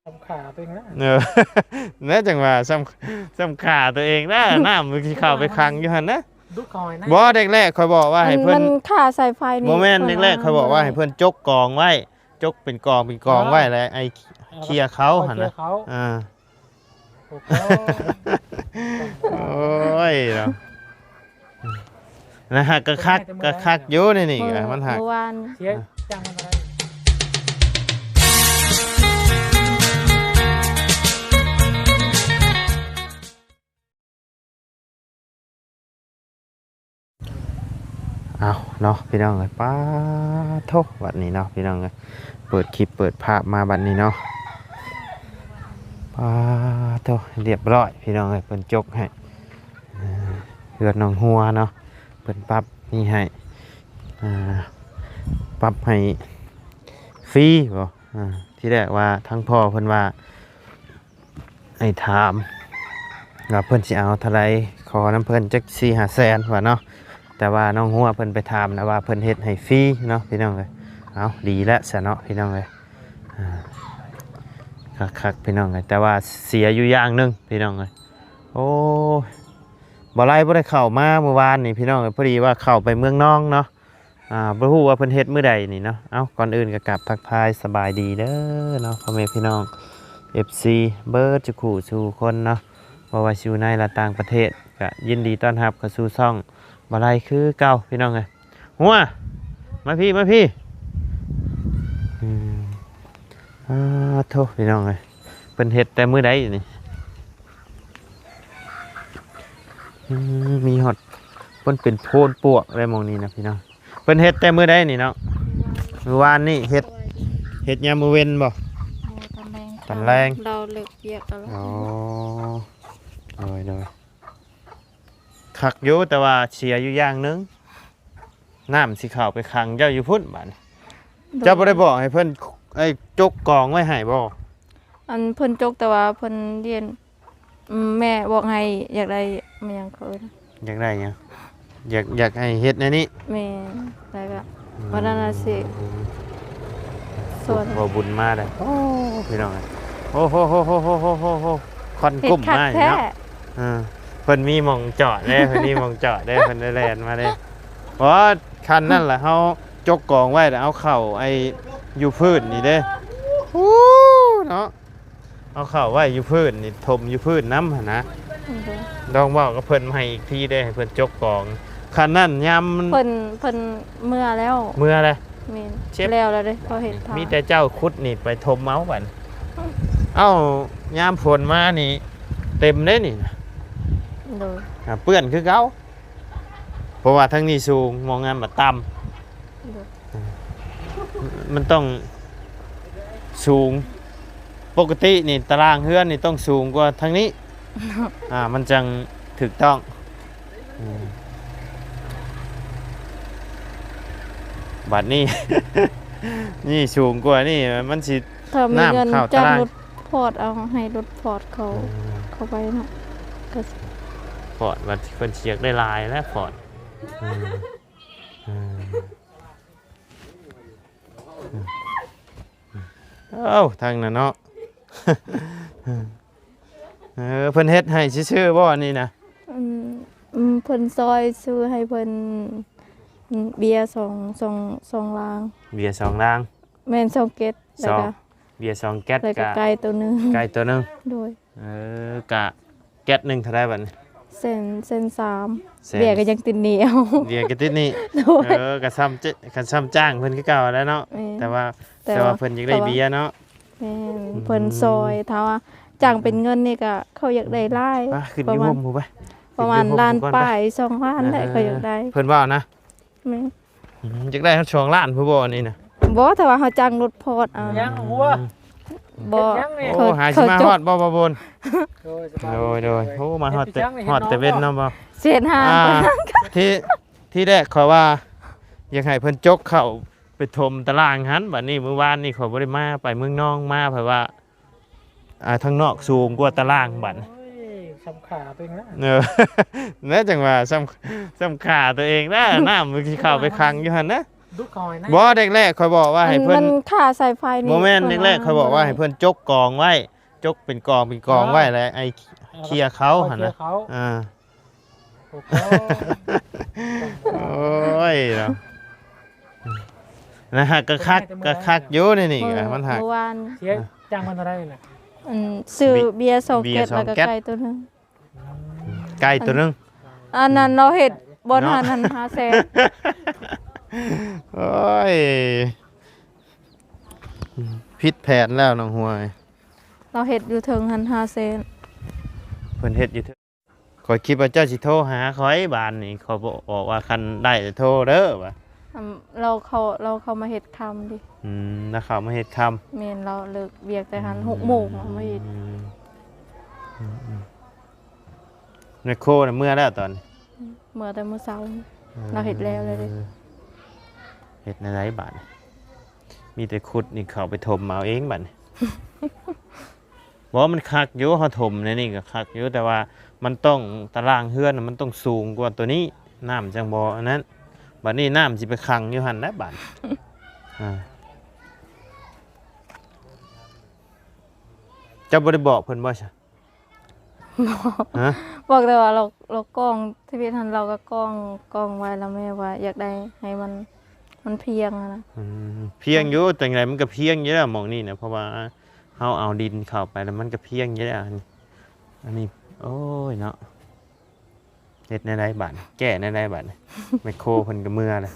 ສ່ຳຂາຕົວເອງນະ ເອີ ແນວຈັ່ງວ່າສ່ຳ ສ່ຳຂາຕົວເອງນະ ນ້ຳມັນຊິເຂົ້າໄປຂັງຢູ່ຫັ້ນນະ ດຸດເຂົ້າໃຫ້ນະ ບໍ່ ແລກໆຂ້ອຍບອກວ່າໃຫ້ເພິ່ນ ມັນຄາສາຍໄຟນີ້ ບໍ່ແມ່ນ ແລກໆຂ້ອຍບອກວ່າໃຫ້ເພິ່ນຈົກກອງໄວ້ ຈົກເປັນກອງເປັນກອງໄວ້ແລ້ວ ເອີ ໄອ້ເຄຍເຂົາຫັ້ນນະ ເອີ ເອົາ ເອົາ ໂອ້ໂຫ ໂອ້ຍເນາະ ນະ ກະຄັກ ກະຄັກຢູ່ໃນນີ້ ເອີ ມັນຫາກ ເມື່ອວານ ເສຍຈ້າງມັນເທົ່າໃດ? ເອົາເນາະ ພີ່ນ້ອງເອີຍ ປາໂທ້ ບັດນີ້ເນາະ ພີ່ນ້ອງເອີຍ ເປີດຄລິບເປີດພາບມາບັດນີ້ເນາະ ປາໂທ້ ຮຽບຮ້ອຍ ພີ່ນ້ອງເອີຍ ເພິ່ນຈົກໃຫ້ ເອີ ເຮືອນນ້ອງຫົວເນາະ ເພິ່ນປັບນີ້ໃຫ້ ອ່າ ປັບໃຫ້ຟຣີບໍ? ອ່າ ທີແລກວ່າທາງພໍ່ເພິ່ນວ່າ ໃຫ້ຖາມວ່າເພິ່ນຊິເອົາເທົ່າໃດ ຂໍນຳເພິ່ນຈັກສີ່ຫ້າແສນວ່າເນາະ ແຕ່ວ່ານ້ອງຫົວເພິ່ນໄປຖາມນະວ່າເພິ່ນເຮັດໃຫ້ຟຣີເນາະ ພີ່ນ້ອງເອີຍ ເອົາ ດີແລ້ວຊະເນາະ ພີ່ນ້ອງເອີຍ ອ່າ ຄັກໆ ພີ່ນ້ອງເອີຍ ແຕ່ວ່າເສຍຢູ່ຢ່າງໜຶ່ງ ພີ່ນ້ອງເອີຍ ໂອ້ຍ ບໍ່ໄດ້ ບໍ່ໄດ້ເຂົ້າມາມື້ວານນີ້ ພີ່ນ້ອງເອີຍ ພໍດີວ່າເຂົ້າໄປເມືອງນອງເນາະ ອ່າ ບໍ່ຮູ້ວ່າເພິ່ນເຮັດມື້ໃດນີ້ເນາະ ເອົ້າ ກ່ອນອື່ນກໍກາບທັກທາຍສະບາຍດີເດີເນາະ ພໍ່ແມ່ພີ່ນ້ອງ ເອັຟຊີ ເບິດທຸກຜູ້ສູ່ຄົນເນາະ ບໍ່ວ່າຊິຢູ່ໃນ ແລະ ຕ່າງປະເທດ ກະຍິນດີຕ້ອນຮັບເຂົ້າສູ່ຊ່ອງບ່າວໄລຄືເກົ່າ ພີ່ນ້ອງເອີຍ ຫົວ ມາພີ້ ມາພີ້ ອືມ ອາໂທ້ ພີ່ນ້ອງເອີຍ ເພິ່ນເຮັດແຕ່ມື້ໃດນີ້ ອືມ ມີຮອດ ເພິ່ນເປັນໂພນປວກໄດ້ໝ່ອງນີ້ນະ ພີ່ນ້ອງ ເພິ່ນເຮັດແຕ່ມື້ໃດນີ້ເນາະ? ມື້ວານນີ້ເຮັດ ເຮັດຍາມມື້ເວັນບໍ່? ບໍ່ ຕອນແລງ ຕອນແລງ ເຮົາເລີກວຽກແລ້ວ. ອໍ ໂດຍ ໂດຍ ຄັກຢູ່ ແຕ່ວ່າເສຍຢູ່ຢ່າງໜຶ່ງ ນ້ຳຊິເຂົ້າໄປຂັງເຈົ້າຢູ່ພຸ້ນບາດນີ້. ໂດຍ ເຈົ້າບໍ່ໄດ້ບອກໃຫ້ເພິ່ນ ໄອ້ ຈົກກອງໄວ້ໃຫ້ບໍ່? ອັນເພິ່ນຈົກ ແຕ່ວ່າເພິ່ນລຽນ ອືມ ແມ່ບອກໃຫ້ ຢາກໄດ້ ແມ່ນຫຍັງເຂົາເອີ້ນ ຢາກໄດ້ຫຍັງ? ຢາກ ຢາກໃຫ້ເຮັດແນວນີ້ ແມ່ນ ແລ້ວກໍ ອືມ ວັນນັ້ນນະຊິ ອືມ ຊວນ ເວົ້າບຸນມາເດີ້ ໂອ້ ພີ່ນ້ອງເອີຍ ໂອ້ໂຫ ໂຫ ໂຫ ຄວັນກຸ້ມມາເນາະ ເອີ ເພິ່ນມີໝ່ອງຈອດເດ້ ເພິ່ນມີໝ່ອງຈອດເດ້ ເພິ່ນໄດ້ແລ່ນມາເດ້ ໂອ້ ຄັນນັ້ນລະ ເຮົາຈົກກອງໄວ້ ແລ້ວເອົາເຂົ້າໄອ້ຢູ່ພື້ນນີ້ເດ້ ໂອ້ ເນາະ. ເອົາເຂົ້າໄວ້ຢູ່ພື້ນນີ້ ຖົມຢູ່ພື້ນນຳຫັ້ນນະ ໂດຍ ລອງເວົ້າກັບເພິ່ນໃໝ່ອີກທີເດ້ ໃຫ້ເພິ່ນຈົກກອງ ຄັນນັ້ນຍາມ ເພິ່ນ ເພິ່ນເມືອແລ້ວ ເມືອແລ້ວ ແມ່ນ ເຈັບ ແລ້ວແລ້ວເດ້ ເຂົາເຮັດທາງ ມີແຕ່ເຈົ້າຂຸດນີ້ໄປຖົມເອົາບັດ ເອົ້າ ຍາມຝົນມານີ້ເຕັມເດ້ນີ້ນະ ໂດຍ ອ່າ ເປື້ອນຄືເກົ່າ ເພາະວ່າທາງນີ້ສູງ ໝ່ອງນັ້ນບັດຕ່ຳ ໂດຍ ມັນຕ້ອງສູງ ປົກກະຕິນີ້ຕາລາງເຮືອນນີ້ຕ້ອງສູງກວ່າທາງນີ້ ອ່າ ມັນຈັ່ງຖືກຕ້ອງ ອືມ ບັດນີ້ ນີ້ສູງກວ່ານີ້ ມັນຊິ ຖ້າມີເງິນຈ້າງລົດຟອດ ເອົາໃຫ້ລົດຟອດເຂົາ ອືມ ເຂົ້າໄປເນາະ ກໍ ຟອດ ວ່າເພິ່ນຊິຢາກໄດ້ຫຼາຍແຫຼະຟອດ ອືມ ເອີ ເອົ້າ ທາງນັ້ນເນາະ ເອີ ເພິ່ນເຮັດໃຫ້ຊື່ໆບໍ່ ອັນນີ້ນະ? ອືມ ເພິ່ນຊ່ອຍຊື້ໃຫ້ເພິ່ນ ເບຍສອງ ສອງ ສອງລາງ ເບຍສອງລາງ ແມ່ນ ສອງແກັດ ແລ້ວກໍ ເບຍສອງແກັດ ແລ້ວກໍ ໄກ່ໂຕໜຶ່ງ ໄກ່ໂຕໜຶ່ງ ໂດຍ ເອີ ກະແກັດໜຶ່ງເທົ່າໃດບັດນີ້? ແສນ ແສນສາມ ແສນ ເບຍກໍຍັງຕິດໜີ້ເອົາ ເບຍກໍຕິດໜີ້ ໂດຍ ເອີ ກະຊ່ຳ ກະຊ່ຳຈ້າງເພິ່ນຄືເກົ່າແຫຼະເນາະ ແມ່ນ ແຕ່ວ່າ ແຕ່ວ່າ ແຕ່ວ່າເພິ່ນຢາກໄດ້ເບຍເນາະ ແມ່ນ ອືມ ເພິ່ນຊ່ອຍ ຖ້າວ່າຈ້າງເປັນເງິນນີ້ກະເຂົາຢາກໄດ້ຫຼາຍ ປະ ຂຶ້ນຢູ່ໂຮມພຸ້ນໄປ ປະມານລ້ານປາຍ ສອງລ້ານແຫຼະ ເອີ ເຂົາຢາກໄດ້ ເພິ່ນເວົ້ານະ ແມ່ນ ອືມ ຢາກໄດ້ຮອດສອງລ້ານພຸ້ນບໍ່ ອັນນີ້ນະ? ບໍ່ ແຕ່ວ່າເຮົາຈ້າງລົດຟອດເອົາ ຍັງຫົວ ບໍ່ ເຮັດຫຍັງນີ້? ໂອ້ ຫາຊິມາຮອດບໍ່ ບ່າວບຸນ? ໂດຍ ສະບາຍດີ ໂດຍ ໂດຍ ໂອ້ ມາຮອດແຕ່ ເຮັດຫຍັງນີ້? ຮອດແຕ່ເວັນເນາະ ບໍ່ ເສດຫ້າ ອ່າ ທີ່ ທີ່ແລກຂ້ອຍວ່າ ຢາກໃຫ້ເພິ່ນຈົກເຂົ້າໄປຖົມຕາລາງຫັ້ນ ບັດນີ້ມື້ວານນີ້ຂ້ອຍບໍ່ໄດ້ມາ ໄປເມືອງນອງມາ ເພິ່ນວ່າ ອ່າ ທາງນອກສູງກວ່າຕາລາງບັດ ໂອ້ຍ ສ່ຳຂາຕົວເອງນະ ເອີ ແນວຈັ່ງວ່າສ່ຳ ສ່ຳຂາຕົວເອງນະ ນ້ຳມັນຊິເຂົ້າໄປຂັງຢູ່ຫັ້ນນະ ດຸກເຂົາໃຫ້ນະ ບໍ່ ແລກໆຂ້ອຍບອກວ່າໃຫ້ເພິ່ນ ມັນຄາສາຍໄຟນີ້ ບໍ່ແມ່ນ ເພິ່ນ ແລກໆຂ້ອຍບອກວ່າໃຫ້ເພິ່ນຈົກກອງໄວ້ ຈົກເປັນກອງເປັນກອງໄວ້ ເອີ ແລ້ວໄອ້ເຄຍເຂົາຫັ້ນນະ ເອີ ໂອ້ຍເນາະ ນະຮະ ກໍຄັກ ກໍຄັກຢູ່ໃນນີ້ ມັນຫາກ ເມື່ອວານ ເສຍຈ້າງມັນເທົ່າໃດນະ ອັນ ຊື້ເບຍສອງແກັດ ແລ້ວກໍໄກ່ໂຕໜຶ່ງ ໄກ່ໂຕໜຶ່ງ ອັນນັ້ນເຮົາເຮັດບ່ອນຫັ້ນຫັ້ນຫ້າແສນ ໂອ້ຍ ຜິດແຜນແລ້ວນ້ອງຮວຍ ເຮົາເຮັດຢູ່ເທິງຫັ້ນຫ້າແສນ ເພິ່ນເຮັດຢູ່ເທິງ ຂ້ອຍຄິດວ່າເຈົ້າຊິໂທຫາຂ້ອຍບາດນີ້ ຂ້ອຍບອກວ່າຄັນໄດ້ແລ້ວໂທເດີວ່າ ອືມ ລາວເຂົ້າ ລາວເຂົ້າມາເຮັດຄ່ຳເດ ອືມ ລາວເຂົ້າມາເຮັດຄ່ຳ ແມ່ນ ລາວເລີກວຽກແຕ່ຫັ້ນ ອືມ ຫົກໂມງເນາະ ມາເຮັດ ອືມ ອືມ ອືມ ແມັກໂຄນະເມືອແລ້ວຕອນນີ້ ອືມ ເມືອແຕ່ມື້ເຊົ້າ ເອີ ລາວເຮັດແລ້ວແລ້ວເດ້ ເຮັດແນວໃດບາດນີ້ ມີແຕ່ຂຸດນີ້ເຂົ້າໄປຖົມເອົາເອງບາດນີ້ ບໍ່ ມັນຄັກຢູ່ ເຮົາຖົມໃນນີ້ກໍຄັກຢູ່ ແຕ່ວ່າມັນຕ້ອງ ຕາລາງເຮືອນນະ ມັນຕ້ອງສູງກວ່າໂຕນີ້ ນ້ຳຈັ່ງບໍ່ອັນນັ້ນ ບາດນີ້ນ້ຳຊິໄປຂັງຢູ່ຫັ້ນແຫຼະບາດ ອ່າ ເຈົ້າບໍ່ໄດ້ບອກເພິ່ນບໍ່ຊະ? ບໍ່ ຮະ? ບອກແຕ່ວ່າລາວ ລາວກ້ອງ ທຳອິດຫັ້ນລາວກໍກ້ອງ ກ້ອງໄວ້ ລະແມ່ວ່າຢາກໄດ້ໃຫ້ມັນ ມັນພຽງຫັ້ນນະ ອືມ ພຽງຢູ່ ຈັ່ງໃດມັນກໍພຽງຢູ່ແລ້ວໝ່ອງນີ້ນະ ເພາະວ່າເຮົາເອົາດິນເຂົ້າໄປແລ້ວມັນກໍພຽງຢູ່ແລ້ວ ອັນນີ້ ໂອ້ຍເນາະ ເຮັດແນວໃດບາດນີ້ ແກ້ແນວໃດບາດນີ້ ແມັກໂຄເພິ່ນກໍເມືອແລ້ວ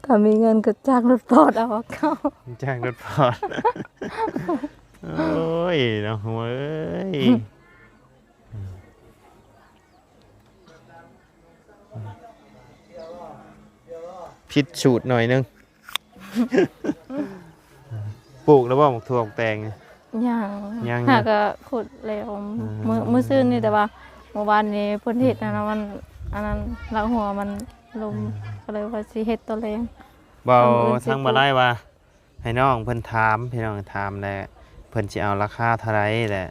ຖ້າມີເງິນກໍຈ້າງລົດຟອດເອົາເຂົ້າ ຈ້າງລົດຟອດ ໂອ້ຍເນາະ ຫົວເອີຍ ຜິດສູດໜ້ອຍໜຶ່ງ ປູກແລ້ວບໍ່ໝາກຖົ່ວໝາກແຕງ? ຍັງ ຍັງ ຫາກະຂຸດແລ້ວ ອືມ ມື້ ມື້ຊືນນີ້ ແຕ່ວ່າມື້ວານນີ້ເພິ່ນເຮັດ ອືມ ອັນນັ້ນ ມັນ ອັນນັ້ນ ລາກຫົວມັນລົມ ອືມ ກໍເລີຍວ່າຊິເຮັດຕອນແລງ ເວົ້າ ມື້ອື່ນຊິ ທາງບໍ່ໄດ້ວ່າ ໃຫ້ນ້ອງເພິ່ນຖາມ ພີ່ນ້ອງຖາມແລ້ວ ເພິ່ນຊິເອົາລາຄາເທົ່າໃດແຫຼະ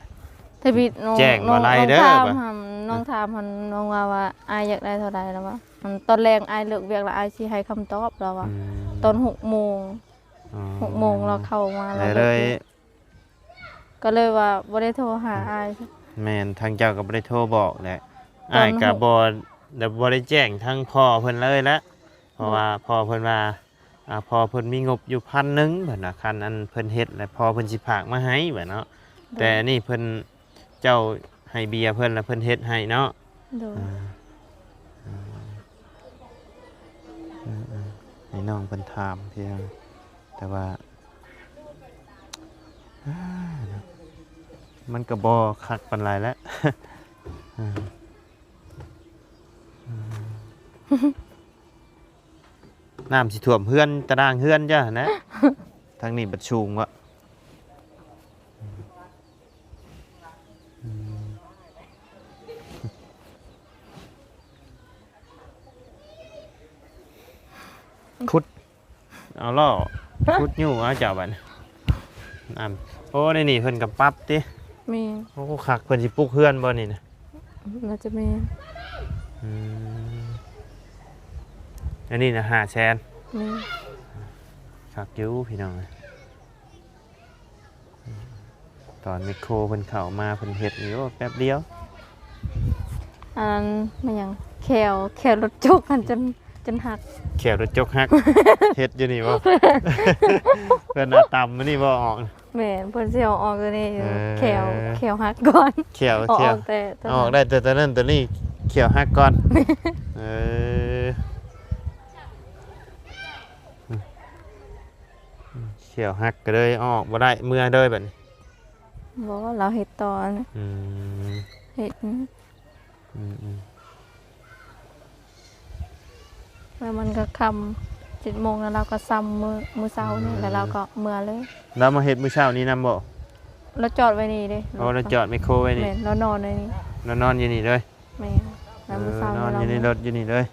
ທຳອິດນ້ອງ ແຈ້ງບໍ່ໄດ້ເດີ ນ້ອງຖາມ ນ້ອງຖາມຫັ້ນ ນ້ອງວ່າ ວ່າອ້າຍຢາກໄດ້ເທົ່າໃດ ລາວວ່າ ອັນຕອນແລງອ້າຍເລີກວຽກແລ້ວ ອ້າຍຊິໃຫ້ຄຳຕອບ ລາວວ່າ ອືມ ຕອນຫົກໂມງ ອໍ ຫົກໂມງລາວເຂົ້າມາ ລາວເລີກວຽກ ກໍເລີຍວ່າບໍ່ໄດ້ໂທຫາອ້າຍ ແມ່ນ ທາງເຈົ້າກໍບໍ່ໄດ້ໂທບອກແຫຼະ ອ້າຍກໍບໍ່ ບໍ່ໄດ້ແຈ້ງທາງພໍ່ເພິ່ນເລີຍແຫຼະ ເພາະວ່າ ໂດຍ ພໍ່ເພິ່ນວ່າ ອ່າ ພໍ່ເພິ່ນມີງົບຢູ່ພັນໜຶ່ງ ເພິ່ນວ່າ ຄັນອັນເພິ່ນເຮັດແລ້ວ ພໍ່ເພິ່ນຊິຝາກມາໃຫ້ ວ່າເນາະ ໂດຍ ແຕ່ອັນນີ້ເພິ່ນ ເຈົ້າໃຫ້ເບຍເພິ່ນ ແລ້ວເພິ່ນເຮັດໃຫ້ເນາະ ໂດຍ ອ່າ ອືມ ອືມ ໃຫ້ນ້ອງເພິ່ນຖາມເທື່ອ ແຕ່ວ່າ ມັນກໍບໍ່ຄັກປານໃດແຫຼະ ອ່າ ອືມ ນ້ຳຊິຖ້ວມເຮືອນ ຕາລ່າງເຮືອນເຈົ້າຫັ້ນແຫຼະ ທາງນີ້ບັດສູງວະ ອືມ ຂຸດ ເອົາລໍ້ ຂຸດຍູ້ເອົາເຈົ້າບັດນີ້ ອັນ ໂອ້ ໃນນີ້ເພິ່ນກໍປັບຕິ ແມ່ນ ໂອ້ ຄັກ ເພິ່ນຊິປຸກເຮືອນບໍ່ນີ້ນະ? ໜ້າຈະແມ່ນ ອືມ ອັນນີ້ນະ ຫ້າແສນ ແມ່ນ ຄັກຢູ່ພີ່ນ້ອງ ຕອນແມັກໂຄເພິ່ນເຂົ້າມາ ເພິ່ນເຮັດນີ້ ໂອ້ ແປັບດຽວ ອັນນັ້ນແມ່ນຫຍັງ ແຂ້ວ ແຂ້ວລົດຈົກຫັ້ນຈົນ ຈົນຫັກ ແຂ້ວລົດຈົກຫັກ ເຮັດຢູ່ນີ້ບໍ່? ເພິ່ນເອົາຕຳມານີ້ບໍ່ອອກ? ແມ່ນ ເພິ່ນຊິເອົາອອກຕົວນີ້ຢູ່ ເອີ ແຂ້ວ ແຂ້ວຫັກກ່ອນ ແຂ້ວ ເອົາອອກແຕ່ ເອົາອອກໄດ້ແຕ່ຕົວນັ້ນຕົວນີ້ ແຂ້ວຫັກກ່ອນ ເອີ ແຂ້ວຫັກກໍເລີຍເອົາອອກບໍ່ໄດ້ ເມືອເລີຍບັດນີ້ ບໍ່ ລາວເຮັດຕໍ່ ອືມ ເຮັດ ອືມໆ ແລ້ວມັນກໍຄ່ຳ ເຈັດໂມງ ແລ້ວລາວກໍຊ່ຳມື້ ມື້ເຊົ້ານີ້ ອືມ ແລ້ວລາວກໍເມືອເລີຍ ລາວມາເຮັດມື້ເຊົ້ານີ້ນຳບໍ່? ລາວຈອດໄວ້ນີ້ເດ້ ອໍ ລາວຈອດແມັກໂຄໄວ້ນີ້ ແມ່ນ ລາວນອນໄວ້ນີ້ ລາວນອນຢູ່ນີ້ເລີຍ ແມ່ນ ແລ້ວມື້ເຊົ້າ ເອີ ນອນຢູ່ໃນລົດຢູ່ນີ້ເລີຍ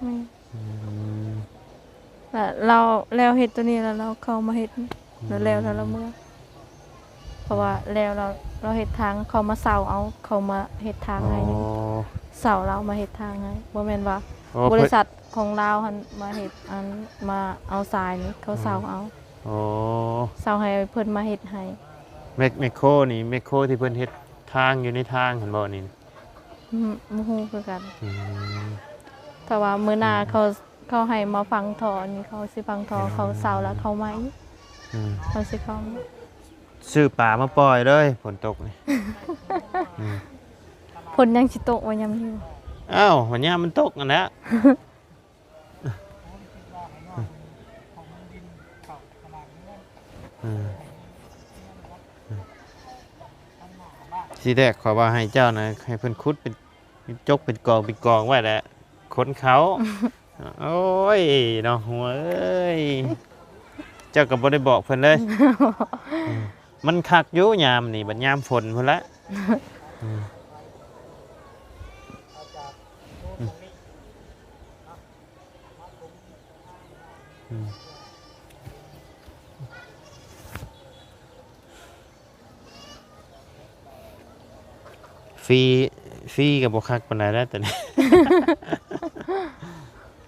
ແມ່ນ ອືມ ແລ້ວລາວ ແລ້ວເຮັດຕົວນີ້ ແລ້ວລາວເຂົ້າມາເຮັດ ອືມ ແລ້ວ ແລ້ວລາວເມືອ ເພາະວ່າແລ້ວລາວ ລາວເຮັດທາງ ເຂົາມາເຊົ່າເອົາ ເຂົາມາເຮັດທາງໃຫ້ນີ້ ອໍ ເຊົ່າລາວມາເຮັດທາງໃຫ້ ບໍ່ແມ່ນວ່າ ອໍ ບໍລິສັດ ຂອງລາວຫັ້ນມາເຮັດ ອັນ ມາເອົາຊາຍນີ້ ເຂົາເຊົ່າເອົາ. ອໍ ເຊົ່າໃຫ້ເພິ່ນມາເຮັດໃຫ້. ແມັກ ແມັກໂຄນີ້ ແມັກໂຄທີ່ເພິ່ນເຮັດທາງຢູ່ໃນທາງຫັ້ນບໍ່ນີ້? ອືມ ບໍ່ຮູ້ຄືກັນ. ອືມ ຖ້າວ່າມື້ໜ້າ ອືມ ເຂົາ ເຂົາໃຫ້ມາຝັງທໍ່ນີ້ ເຂົາຊິຝັງທໍ່ ອືມ ເຂົາເຊົ່າແລ້ວເຂົາມາອີກ. ອືມ ເຂົາຊິເຂົ້າມາ. ຊື້ປາມາປ່ອຍເລີຍ ຝົນຕົກນີ້. ອືມ ຝົນຍັງຊິຕົກວ່າຍາມນີ້. ອ້າວ ຍາມມັນຕົກຫັ້ນແຫຼະ. ເອີ ທີແລກຂ້ອຍວ່າໃຫ້ເຈົ້ານະ ໃຫ້ເພິ່ນຂຸດເປັນ ຈົກເປັນກອງເປັນກອງໄວ້ແຫຼະ ຂົນເຂົ້າ. ໂອ້ຍ ເນາະ ຫົວເອີຍ ເຈົ້າກໍບໍ່ໄດ້ບອກເພິ່ນເລີຍ. ເອີ ມັນຄັກຢູ່ຍາມນີ້ ບັດຍາມຝົນພຸ້ນລະ. ເອີ ອືມ ຟຣີ ຟຣີກໍບໍ່ຄັກປານໃດແລ້ວຕອນນີ້.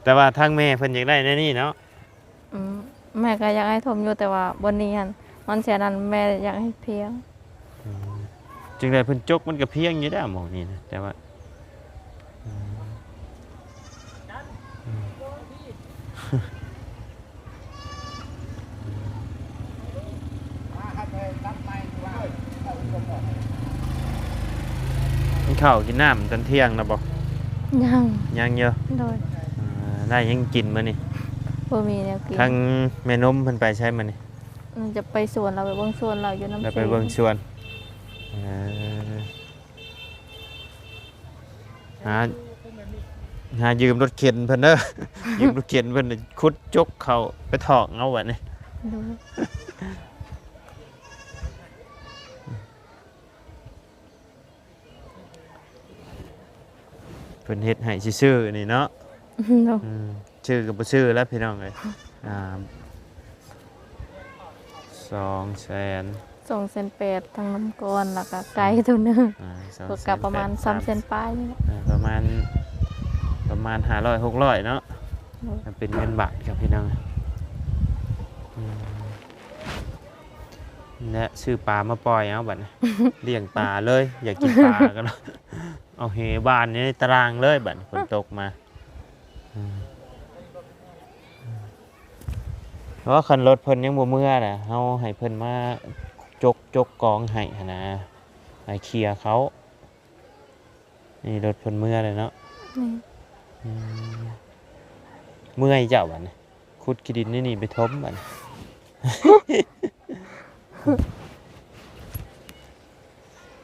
ແຕ່ວ່າທາງແມ່ເພິ່ນຢາກໄດ້ແນວນີ້ເນາະ. ອືມ ແມ່ກໍຢາກໃຫ້ຖົມຢູ່ ແຕ່ວ່າບ່ອນນີ້ຫັ້ນ ມັນເສຍນັ້ນ ແມ່ຢາກໃຫ້ພຽງ. ອືມ ຈັ່ງໃດເພິ່ນຈົກມັນກໍພຽງຢູ່ແລ້ວໝ່ອງນີ້ນະ ແຕ່ວ່າ ອືມ ອືມ ກິນເຂົ້າກິນນ້ຳຕອນທ່ຽງແລ້ວບໍ່? ຍັງ ຍັງຢູ່. ໂດຍ. ອ່າ ໄດ້ຫຍັງກິນມື້ນີ້? ບໍ່ມີແນວກິນ. ທາງແມ່ນົມເພິ່ນໄປໃສມື້ນີ້? ມັນຈະໄປສວນລາວ ໄປເບິ່ງສວນລາວຢູ່ນ້ຳ ແລ້ວໄປເບິ່ງສວນ. ເອີ ຫາ ຫາຢືມລົດເຂັນເພິ່ນເດີ ຢືມລົດເຂັນເພິ່ນ ຂຸດຈົກເຂົ້າໄປຖອກເອົາບັດນີ້. ໂດຍ. ເພິ່ນເຮັດໃຫ້ຊື່ໆນີ້ເນາະ. ໂດຍ. ອືມ ຊື່ກໍບໍ່ຊື່ແລ້ວພີ່ນ້ອງເອີຍ. ອ່າ ສອງແສນ ສອງແສນແປດ ທັງນ້ຳກ້ອນ ແລ້ວກໍໄກ່ໂຕໜຶ່ງ. ອ່າ ກໍປະມານສາມແສນປາຍນີ້ແຫຼະ. ອ່າ ປະມານ ປະມານຫ້າຮ້ອຍ ຫົກຮ້ອຍເນາະ. ໂດຍ. ມັນເປັນເງິນບາດຄັບພີ່ນ້ອງ. ອືມ ແລະ ຊື້ປາມາປ່ອຍເອົາບັດນີ້ ລ້ຽງປາເລີຍ ຢາກກິນປາກໍເອົາແຫບ້ານໃນຕາລ່າງເລີຍບັດນີ້ ຝົນຕົກມາ. ອືມ ເພາະວ່າຄັນລົດເພິ່ນຍັງບໍ່ເມືອນະ ເຮົາໃຫ້ເພິ່ນມາຈົກ ຈົກກອງໃຫ້ຫັ້ນນະ ໃຫ້ເຄຍເຂົາ. ນີ້ລົດເພິ່ນເມືອແລ້ວເນາະ. ແມ່ນ. ອືມ ເມື່ອຍເຈົ້າບັດນີ້ ຂຸດຂີ້ດິນໃນນີ້ໄປຖົມບັດນີ້.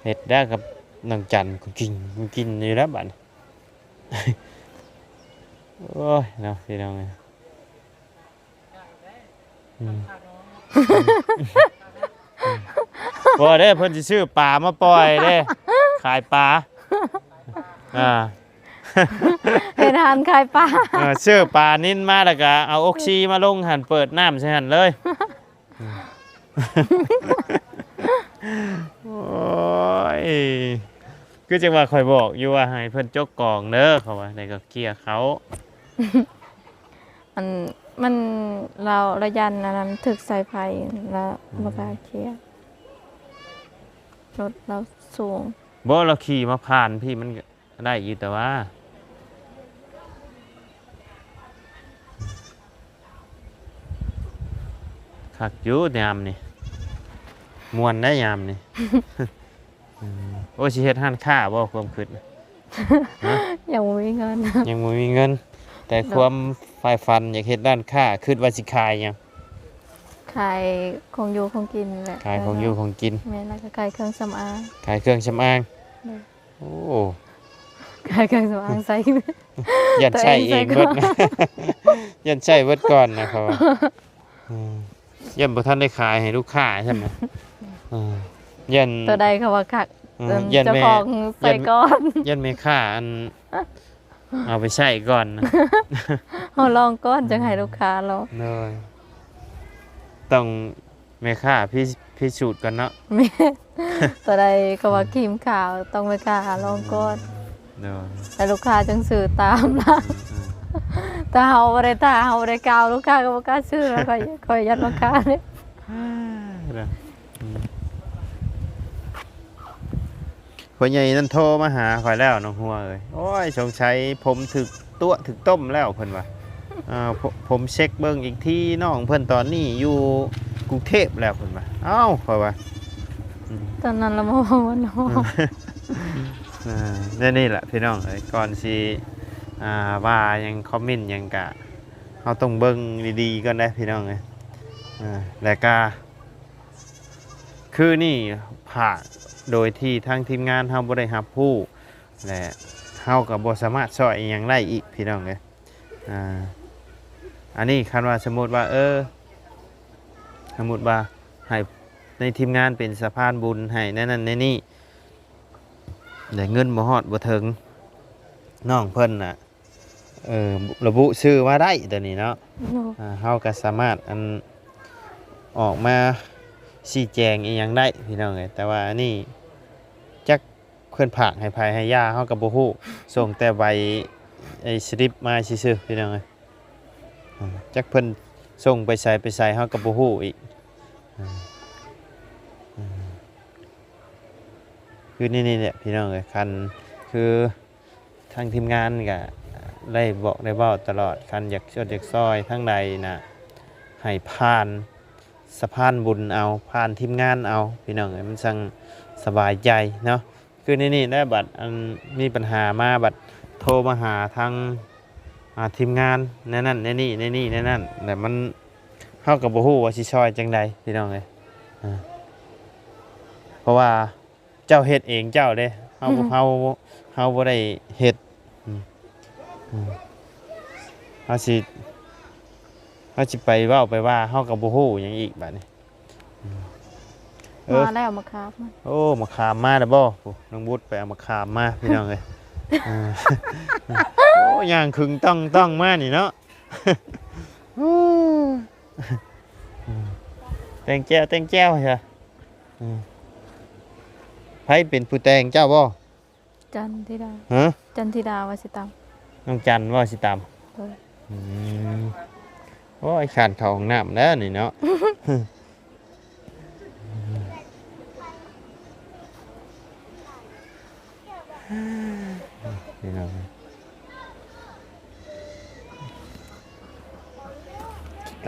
ເຮັດແລ້ວກັບນາງຈັນ ກຸ້ງກິ້ງ ກຸ້ງກິ້ງຢູ່ແລ້ວບັດນີ້. ໂອ້ຍ ເນາະ ພີ່ນ້ອງເອີຍ. ອືມ ບໍ່ເດ້ ເພິ່ນຊິຊື້ປາມາປ່ອຍເດ້ ຂາຍປາ. ອ່າ ເຮັດຮ້ານຂາຍປາ. ເອີ ຊື້ປານິນມາ ແລ້ວກໍເອົາອົກຊີມາລົງຫັ້ນ ເປີດນ້ຳໃສ່ຫັ້ນເລີຍ. ໂອ້ຍ ຄືຈັ່ງວ່າຂ້ອຍບອກຢູ່ວ່າໃຫ້ເພິ່ນຈົກກອງເດີ ເຂົາວ່າ ແລ້ວກໍເຄຍເຂົາ. ອັນ ມັນ ລາວ ລາວຢ້ານອັນນັ້ນຖືກສາຍໄຟ ລາວ ອືມ ບໍ່ກ້າເຄຍ ລົດລາວສູງ. ບໍ່ ລາວຂີ່ມາຜ່ານພີ້ ມັນກໍໄດ້ຢູ່ ແຕ່ວ່າ ຄັກຢູ່ຍາມນີ້ ມ່ວນໄດ໋ຍາມນີ້. ອືມ ໂອ້ ຊິເຮັດຮ້ານຄ້າບໍ່ ຄວາມຄິດ? ຮະ? ຍັງບໍ່ມີເງິນ ຍັງບໍ່ມີເງິນ ແຕ່ ໂດຍ ຄວາມໃຝ່ຝັນຢາກເຮັດຮ້ານຄ້າ. ຄິດວ່າຊິຂາຍຫຍັງ? ຂາຍຂອງຢູ່ຂອງກິນແຫຼະ. ຂາຍຂອງຢູ່ຂອງກິນ. ແມ່ນ ແລ້ວກໍຂາຍເຄື່ອງສຳອາງ. ຂາຍເຄື່ອງສຳອາງ. ໂດຍ. ໂອ້ ຂາຍເຄື່ອງສຳອາງໃຊ້ ຢ້ານໃຊ້ເອງເບິດນະ ຢ້ານໃຊ້ເບິດກ່ອນນະ ເຂົາວ່າ. ອືມ ຢ້ານບໍ່ທັນໄດ້ຂາຍໃຫ້ລູກຄ້າຊັ້ນນະ. ເອີ ຢ້ານ ໂຕໃດເຂົາວ່າຄັກ ເອີ ຢ້ານ ເຈົ້າ ແມ່ ຂອງໃຊ້ ຢ້ານ ກ່ອນ ຢ້ານແມ່ຄ້າ ອັນ ເອົາໄປໃຊ້ກ່ອນນະ ເຮົາລອງກ່ອນ ອືມ ຈັ່ງໃຫ້ລູກຄ້າລອງ. ໂດຍ ຕ້ອງ ແມ່ຄ້າພິ ພິສູດກ່ອນເນາະ. ແມ່ນ ໂຕໃດເຂົາວ່າ ອືມ ຄຣີມຂາວ ຕ້ອງແມ່ຄ້າລອງກ່ອນ. ໂດຍ ແລ້ວລູກຄ້າຈຶ່ງຊື້ຕາມລະ. ອືມໆ ໂຕ ຖ້າເຮົາບໍ່ໄດ້ ຖ້າເຮົາບໍ່ໄດ້ກ່າວ ລູກຄ້າກໍບໍ່ກ້າຊື້ ແລ້ວຂ້ອຍ ຂ້ອຍຢ້ານລູກຄ້າເດ້. ເອີ ອືມ ພໍ່ໃຫຍ່ນັ້ນໂທມາຫາຂ້ອຍແລ້ວ ນ້ອງຫົວເອີຍ. ໂອ້ຍ ສົງໄສຜົມຖືກຕົວະຖືກຕົ້ມແລ້ວ ເພິ່ນວ່າ. ເອີ ຜົ- ຜົມເຊັກເບິ່ງອີກທີ ນ້ອງເພິ່ນຕອນນີ້ຢູ່ກຸງເທບແລ້ວ ເພິ່ນວ່າ. ເອົ້າ ຂ້ອຍວ່າ ອືມ ຕອນນັ້ນລະບໍ່ເວົ້າເນາະ. ອືມ ອ່າ ແນວນີ້ລະພີ່ນ້ອງເອີຍ ກ່ອນຊິ ອ່າ ວ່າຫຍັງ ຄອມເມັນຫຍັງກະ ເຮົາຕ້ອງເບິ່ງດີໆກ່ອນເດ້ພີ່ນ້ອງເອີຍ. ອ່າ ແລະກະຄືນີ້ ພາກໂດຍທີ່ທາງທີມງານເຮົາບໍ່ໄດ້ຮັບຮູ້ ແລະເຮົາກໍບໍ່ສາມາດຊ່ອຍອີ່ຫຍັງໄດ້ອີກ ພີ່ນ້ອງເອີຍ. ອ່າ ອັນນີ້ຄັນວ່າສົມມຸດວ່າ ເອີ ສົມມຸດວ່າໃຫ້ໃນທີມງານເປັນສະພານບຸນໃຫ້ແນວນັ້ນແນວນີ້ ແລະເງິນບໍ່ຮອດບໍ່ເຖິງ ນ້ອງເພິ່ນນະ ເອີ ລະບຸຊື່ມາໄດ້ໂຕນີ້ເນາະ. ໂດຍ ອ່າ ເຮົາກໍສາມາດ ອັນ ອອກມາຊີ້ແຈງອີ່ຫຍັງໄດ້ ພີ່ນ້ອງເອີຍ. ແຕ່ວ່າອັນນີ້ຈັກເພິ່ນຝາກໃຫ້ໃຜໃຫ້ຢາ ເຮົາກໍບໍ່ຮູ້ ສົ່ງແຕ່ໃບ ໄອ້ສະລິບມາຊື່ໆ ພີ່ນ້ອງເອີຍ. ອ່າ ຈັກເພິ່ນສົ່ງໄປໃສໄປໃສ ເຮົາກໍບໍ່ຮູ້ອີກ. ອ່າ ອ່າ ຄືນີ້ ນີ້ແຫຼະ ພີ່ນ້ອງເອີຍ ຄັນຄື ທາງທີມງານກະໄດ້ບອກໄດ້ເວົ້າຕະຫຼອດ ຄັນຢາກຊ່ວຍຢາກຊ່ອຍທາງໃດນະ ໃຫ້ຜ່ານສະພານບຸນເອົາ ຜ່ານທີມງານເອົາ ພີ່ນ້ອງເອີຍ ມັນຈັ່ງສະບາຍໃຈເນາະ. ຄືໃນນີ້ແຫຼະ ບັດອັນມີປັນຫາມາ ບັດໂທມາຫາທາງ ອ່າ ທີມງານແນວນັ້ນແນວນີ້ ແນວນີ້ແນວນັ້ນ ແລ້ວມັນ ເຮົາກໍບໍ່ຮູ້ວ່າຊິຊ່ອຍຈັ່ງໃດ ພີ່ນ້ອງເອີຍ. ອ່າ ເພາະວ່າ ເຈົ້າເຮັດເອງເຈົ້າເດ້ ເຮົາ ເຮົາ ເຮົາບໍ່ໄດ້ເຮັດ. ອືມ ອືມ ເຮົາຊິ ເຮົາຊິໄປເວົ້າໄປວ່າ ເຮົາກໍບໍ່ຮູ້ຫຍັງອີກບາດນີ້. ອືມ ເອີ ມາແລ້ວ ມະຂາມ. ໂອ້ ມະຂາມມາແລ້ວບໍ່? ໂອ້ ນ້ອງບຸດໄປເອົາມະຂາມມາ ພີ່ນ້ອງເອີຍ. ເອີ ໂອ້ ຍ່າງຄຶງຕ້ອງໆມານີ້ເນາະ. ໂອ້ ອືມ ແຕ່ງແຈ່ວ ແຕ່ງແຈ່ວຊະ. ອືມ ໃຜເປັນຜູ້ແຕ່ງ ເຈົ້າບໍ່? ຈັນທິດາ. ຮະ? ຈັນທິດາວ່າຊິຕຳ. ນ້ອງຈັນວ່າຊິຕຳ. ໂດຍ. ອືມ ໂອ້ຍ ຂ້ານເຂົ້າຫ້ອງນ້ຳແລ້ວນີ້ເນາະ. ພີ່ນ້ອງ ເອົ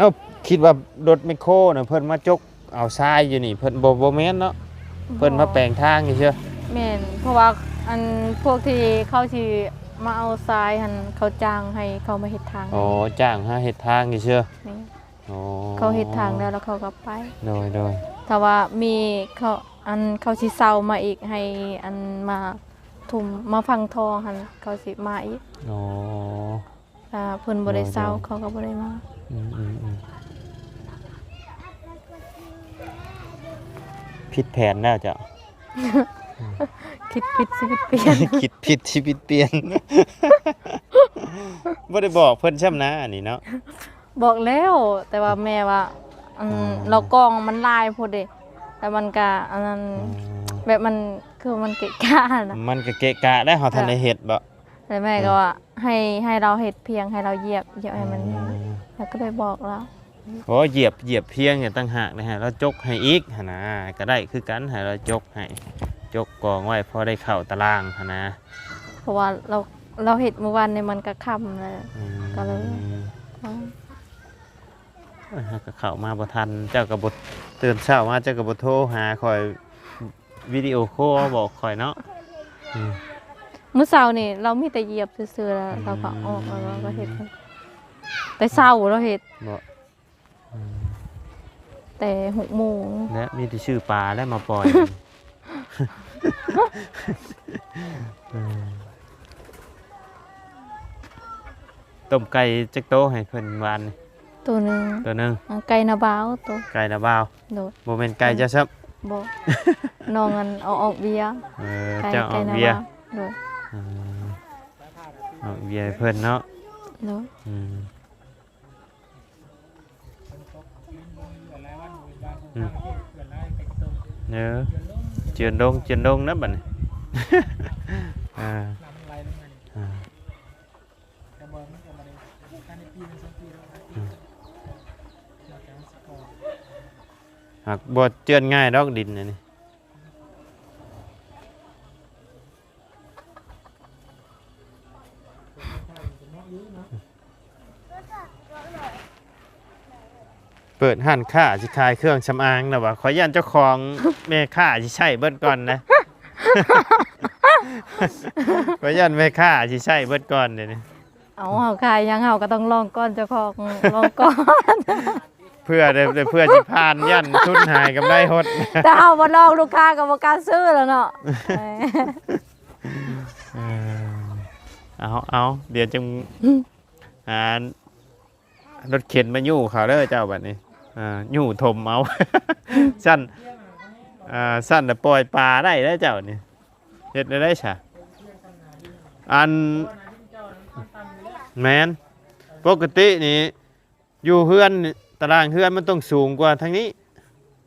້າ ຄິດວ່າລົດແມັກໂຄນະ ເພິ່ນມາຈົກເອົາຊາຍຢູ່ນີ້ ເພິ່ນ ບໍ່ ບໍ່ແມ່ນເນາະ. ບໍ່ ເພິ່ນມາແປງທາງຊື່. ແມ່ນ ເພາະວ່າ ອັນ ພວກທີ່ເຂົາຊິມາເອົາຊາຍຫັ້ນ ເຂົາຈ້າງໃຫ້ເຂົາມາເຮັດທາງ. ອໍ ຈ້າງຫາເຮັດທາງຊື່. ແມ່ນ. ອໍ ເຂົາເຮັດທາງແລ້ວ ແລ້ວເຂົາກໍໄປ. ໂດຍ ໂດຍ. ຖ້າວ່າມີເຂົາ ອັນ ເຂົາຊິເຊົ່າມາອີກ ໃຫ້ ອັນ ມາທຸ່ມ ມາຝັງທໍ່ຫັ້ນ ເຂົາຊິມາອີກ. ອໍ ຖ້າເພິ່ນບໍ່ໄດ້ເຊົ່າ ໂດຍ ໂດຍ ເຂົາກໍບໍ່ໄດ້ມາ. ອືມ ອືມ ອືມ ຜິດແຜນແລ້ວເຈົ້າ. ຄິດຜິດຊີວິດປ່ຽນ. ຄິດຜິດຊີວິດປ່ຽນ. ບໍ່ໄດ້ບອກເພິ່ນຊ້ຳນະ ອັນນີ້ເນາະ. ບອກແລ້ວ ແຕ່ວ່າແມ່ວ່າ ອັນ ອໍ ລາວກອງມັນຫຼາຍໂພດເດ້ ແລ້ວມັນກະ ອັນນັ້ນ ອໍ ແບບມັນ ຄືມັນເກະກະຫັ້ນນະ. ມັນກະເກະກະໄດ໋ ເຮົາທັນໄດ້ເຮັດບໍ? ແລ້ວແມ່ກໍວ່າ ໃຫ້ ໃຫ້ລາວເຮັດພຽງ ໃຫ້ລາວຢຽບ ຢຽບໃຫ້ມັນ ອືມ ແລ້ວກໍໄດ້ບອກລາວ. ໂອ້ ຢຽບ ຢຽບພຽງນີ້ຕ່າງຫາກນະ ໃຫ້ລາວຈົກໃຫ້ອີກຫັ້ນນະ ກໍໄດ້ຄືກັນ ໃຫ້ລາວຈົກໃຫ້ ຈົກກອງໄວ້ພໍໄດ້ເຂົ້າຕາລາງຫັ້ນນະ. ເພາະວ່າລາວ ລາວເຮັດມື້ວານນີ້ມັນກໍຄ່ຳແລ້ວ ອືມ ກໍເລີຍ ອືມ ເອີ ເຮົາກໍເຂົ້າມາບໍ່ທັນ ເຈົ້າກໍບໍ່ ຕື່ນເຊົ້າມາເຈົ້າກໍບໍ່ໂທຫາຂ້ອຍ ວິດີໂອຄໍບອກຂ້ອຍເນາະ. ອືມ ມື້ເຊົ້ານີ້ລາວມີແຕ່ຢຽບຊື່ໆ ແລ້ວ ອືມ ລາວກໍອອກ ແລ້ວລາວກໍເຮັດ ແຕ່ເຊົ້າລາວເຮັດ ບໍ່? ອືມ ແຕ່ຫົກໂມງ ແລະ ມີແຕ່ຊື້ປາແລ້ວມາປ່ອຍ. ອືມ ຕົ້ມໄກ່ຈັກໂຕໃຫ້ເພິ່ນວານນີ້? ໂຕໜຶ່ງ ໂຕໜຶ່ງ. ໄກ່ນາບ່າວໂຕ ໄກ່ນາບ່າວ. ໂດຍ. ບໍ່ແມ່ນໄກ່ເຈົ້າຊ້ຳ? ບໍ່ ນ້ອງອັນເອົາອອກເບຍ. ເອີ ໄກ່ ເຈົ້າອອກເບຍ. ໄກ່ນາບ່າວ. ໂດຍ. ເອີ ອອກເບຍໃຫ້ເພິ່ນເນາະ. ໂດຍ. ອືມ ອືມ ເອີ ເຈື່ອນລົງ ເຈື່ອນລົງນະບັດນີ້. ອ່າ ອ່າ. ມັກບໍ່ເຈື່ອນງ່າຍດອກດິນອັນນີ້. ເປີດຮ້ານຄ້າຊິຂາຍເຄື່ອງສຳອາງນະວ່າ ຂ້ອຍຢ້ານເຈົ້າຂອງແມ່ຄ້າຊິໃຊ້ເບິດກ່ອນນະ ຂ້ອຍຢ້ານແມ່ຄ້າຊິໃຊ້ເບິດກ່ອນເດນີ້. ເອົາ ເຮົາຂາຍຫຍັງເຮົາກໍຕ້ອງລອງກ່ອນ ເຈົ້າຂອງລອງກ່ອນ ເພື່ອໄດ້ ເພື່ອຊິຜ່ານ ຢ້ານທຶນຫາຍກຳໄລຫົດ ແຕ່ເຮົາບໍ່ລອງ ລູກຄ້າກໍບໍ່ກ້າຊື້ແລ້ວເນາະ. ເອີ ເອົາ ເອົາ ດຽວຈຶ່ງຫາລົດເຂັນມາຍູ້ເຂົ້າເດີເຈົ້າບັດນີ້ ອ່າ ຍູ້ຖົມເອົາ ຊັ້ນ ອ່າ ຊັ້ນລະປ່ອຍປາໄດ້ເດີເຈົ້ານີ້. ເຮັດແນວໃດຊະ? ອັນ ແມ່ນ ປົກກະຕິນີ້ຢູ່ເຮືອນ ຕາລາງເຮືອນມັນຕ້ອງສູງກວ່າທາງນີ້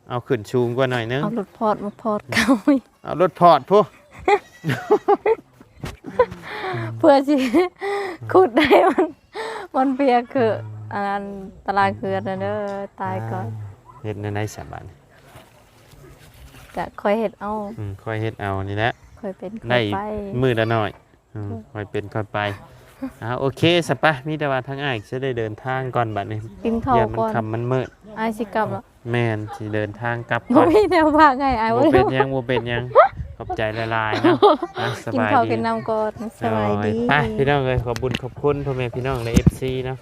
ເອົາຂຶ້ນສູງກວ່າໜ້ອຍໜຶ່ງ ເອົາລົດພອດມາພອດເຂົາ ເອົາລົດພອດພຸ້ນ ເພື່ອຊິຂຸດໃຫ້ມັນ ມັນພຽກຄື ອືມ ອັນນັ້ນຕາລາງເຮືອນນະເດີ ຕາຍກ່ອນ. ອ່າ ເຮັດແນວໃດຊະບາດນີ້? ກະຄ່ອຍເຮັດເອົາ ອືມ ຄ່ອຍເຮັດເອົານີ້ແຫຼະ ຄ່ອຍເປັນຄ່ອຍໄປ ໄດ້ມື້ລະໜ້ອຍ ອືມ ອືມ ຄ່ອຍເປັນຄ່ອຍໄປ. ອ່າ ໂອເຄຊະປະ ມີແຕ່ວ່າທາງອ້າຍຊິໄດ້ເດີນທາງກ່ອນບັດນີ້ ກິນເຂົ້າກ່ອນ ຢ້ານມັນຄ່ຳມັນມືດ ອ້າຍຊິກັບແລ້ວ. ແມ່ນ ຊິເດີນທາງກັບກ່ອນ ບໍ່ມີແນວພາກໃຫ້ອ້າຍ ບໍ່ເປັນຫຍັງ ບໍ່ເປັນຫຍັງ ຂອບໃຈຫຼາຍໆເນາະ. ອ່ະ ສະບາຍດີ ກິນເຂົ້າກິນນ້ຳກ່ອນ ສະບາຍດີ. ໂດຍ ໄປ ພີ່ນ້ອງເອີຍ ຂອບບຸນຂອບຄຸນພໍ່ແມ່ພີ່ນ້ອງ ແລະ ເອັຟຊີ ເນາະ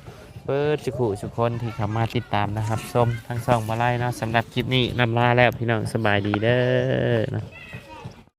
ເບິດສຸຂູສຸຄົນທີ່ເຂົ້າມາຕິດຕາມ ແລະ ຮັບຊົມທາງຊ່ອງບ່າວໄລເນາະ. ສຳລັບຄລິບນີ້ລ່ຳລາແລ້ວ ພີ່ນ້ອງ ສະບາຍດີເດີເນາະ.